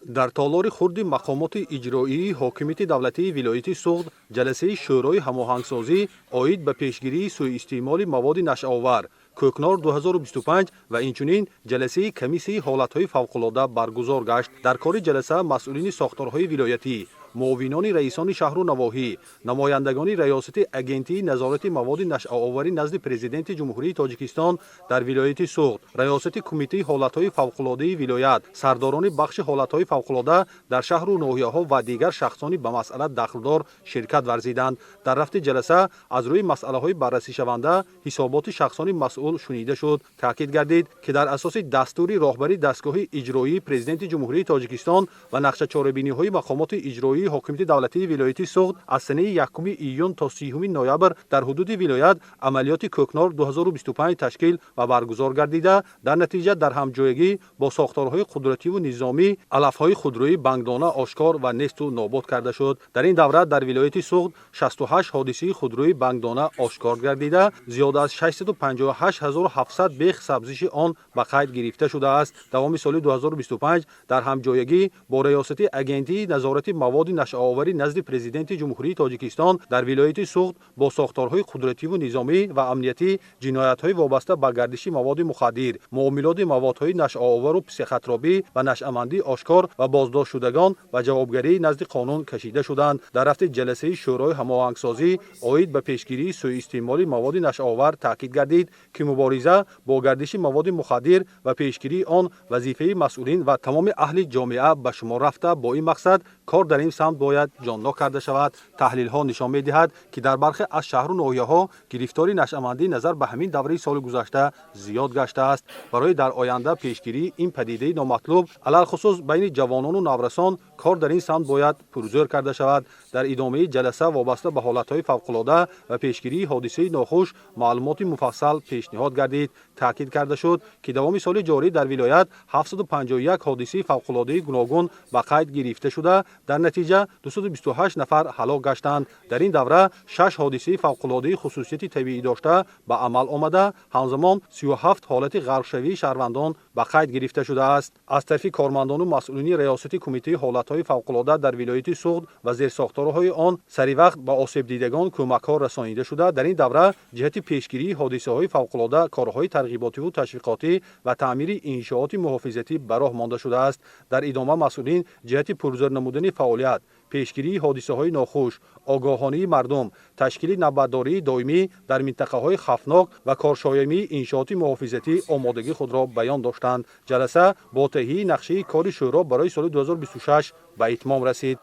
Дар толори хурди мақомоти иҷроии ҳокимияти давлатии вилояти Суғд ҷаласаи Шӯрои ҳамоҳангсозӣ оид ба пешгирии сӯистеъмоли маводи нашъаовар «Кӯкнор 2025» ва инчунин ҷаласаи комиссияи ҳолатҳои фавқулода баргузор гашт. Дар кори ҷаласа масъулини сохторҳои вилоятӣ, муовинони раисони шаҳру навоҳӣ, намояндагони Раёсати Агентии назорати маводи нашъаоварӣ назди Президенти Ҷумҳурии Тоҷикистон дар вилояти Суғд, Раёсати Кумитаи ҳолатҳои фавқулодаи вилоят, сардорони бахши ҳолатҳои фавқулода дар шаҳру ноҳияҳо ва дигар шахсони ба масъала дахлдор ширкат варзиданд. Дар рафти ҷаласа аз рӯи масъалаҳои баррасишаванда ҳисоботи шахсони масъул шунида шуд. Таъкид гардид, ки дар асоси дастури роҳбари дастгоҳи иҷроии Президенти Ҷумҳурии Тоҷикистон ва нақшачорабиниҳои мақомоти иҷроии ҳокимияти давлатии вилояти Суғд аз санаи 1 июн то 30 ноябр дар ҳудуди вилоят амалиёти «Кӯкнор 2025» ташкил ва баргузор гардида, дар натиҷа дар ҳамҷоягӣ бо сохторҳои қудративу низомӣ алафҳои худрӯи бангдона ошкор ва несту нобуд карда шуд. Дар ин давра дар вилояти Суғд 68 ҳодисаи худрӯи бангдона ошкор гардида, зиёда аз 658 700 бех сабзиши он ба қайд гирифта шудааст. Давоми соли 2025 дар ҳамҷоягӣ бо Раёсати Агентии назорати маводи нашъаоварӣ назди Президенти Ҷумҳурии Тоҷикистон дар вилояти Суғд бо сохторҳои қудративу низомӣ ва амниятӣ ҷиноятҳои вобаста ба гардиши маводи мухаддир, муомилоти маводҳои нашъаовару психотропӣ ва нашъамандӣ ошкор ва боздоштшудагон ба ҷавобгарии назди қонун кашида шуданд. Дар рафти ҷаласаи Шӯрои ҳамоҳангсозӣ оид ба пешгирии сӯистеъмоли маводи нашъаовар таъкид гардид, ки мубориза бо гардиши маводи мухаддир ва пешгирии он вазифаи масъулин ва тамоми аҳли ҷомеа ба шумор рафта, бо ин мақсад кор дар ин самт бояд ҷоннок карда шавад. Таҳлилҳо нишон медиҳад, ки дар бархе аз шаҳру ноҳияҳо гирифтори нашъамандӣ назар ба ҳамин давраи соли гузашта зиёд гаштааст. Барои дар оянда пешгирии ин падидаи номатлуб, алалхусус байни ҷавонону наврасон, кор дар ин самт бояд пурзӯр карда шавад. Дар идомаи ҷаласа вобаста ба ҳолатҳои фавқулода ва пешгирии ҳодисаи нохуш маълумоти муфассал пешниҳод гардид. Таъкид карда шуд, ки давоми соли ҷорӣ дар вилоят 751 ҳодисаи фавқулодаи гуногун ба қайд гирифта шуда, дар натиҷа 228 нафар ҳалок гаштанд. Дар ин давра шаш ҳодисаи фавқулодаи хусусияти табиӣ дошта ба амал омада, ҳамзамон 37 ҳолати ғарқшавии шаҳрвандон ба қайд гирифта шудааст. Аз тарафи кормандону масъулини Раёсати Кумитаи ҳолатҳои фавқулода дар вилояти Суғд ва зерсохторҳои он саривақт ба осебдидагон кӯмакҳо расонида шуда, дар ин давра ҷиҳати пешгирии ҳодисаҳои фавқулода корҳои тарғиботиву ташвиқотӣ ва таъмири иншооти муҳофизатӣ ба роҳ монда шудааст. Дар идома масъулин ҷиҳати пурзӯр намудани фаъолият, пешгирии ҳодисаҳои нохуш, огоҳонии мардум, ташкили навбатдории доимӣ дар минтақаҳои хавфнок ва коршоямии иншооти муҳофизатӣ омодагии худро баён доштанд. Ҷаласа бо таҳияи нақшаи кори шӯро барои соли 2026 ба итмом расид.